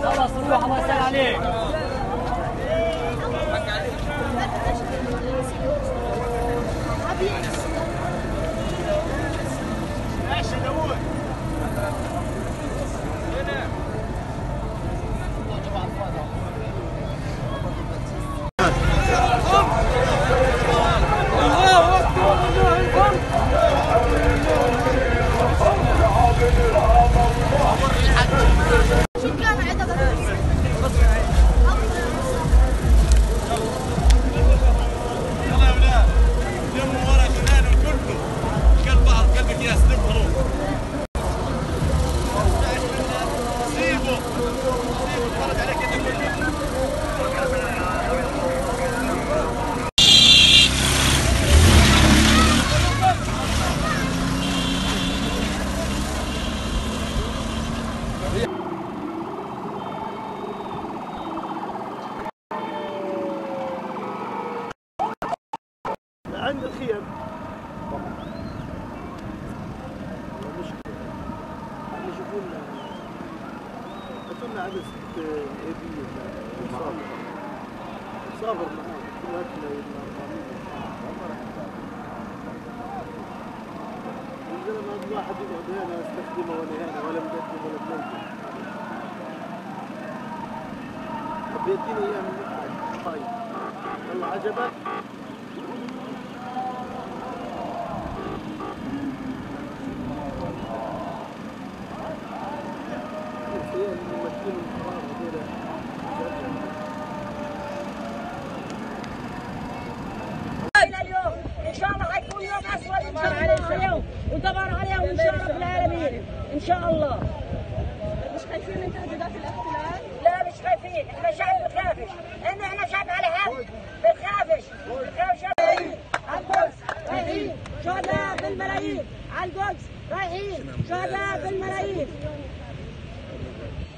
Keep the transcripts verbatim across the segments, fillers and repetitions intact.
خلاص، روح، الله يسهل عليك. عند الخيام. والله مشكلة. يعني شوفوا لنا، حطوا لنا عدد، آه، الإيبيين. صابر. صابر معاه. كل هاتنا يبنى أربعمية. الزلمة هذا واحد يقعد هنا يستخدمه ولا هنا، ولا مقدم ولا بنقدم. طب يدينا إياه من المقعد. طيب. يلا عجبك. اليوم إن شاء الله حيكون يوم أسود إن شاء الله اليوم، ودمار عليهم إن شاء رب العالمين إن شاء الله. مش خايفين من تهديدات الاحتلال؟ لا، مش خايفين، إحنا شعب بنخافش، إنه إحنا شعب على حق، بنخافش، بنخافش. على القدس رايحين شهداء بالملايين، على القدس رايحين شهداء بالملايين.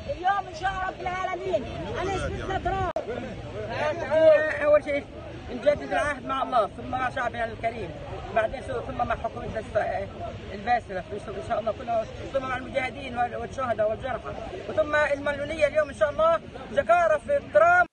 اليوم إن شاء رب العالمين أنا أثبت لك راه. أول شيء نجدد العهد مع الله، ثم مع شعبنا الكريم، بعدين شو، ثم مع حكومة الس-، الباسلة، إن شاء الله كلنا، ثم مع المجاهدين وال-، والشهداء والجرحى، وثم الملولية اليوم إن شاء الله جكارة في الترام.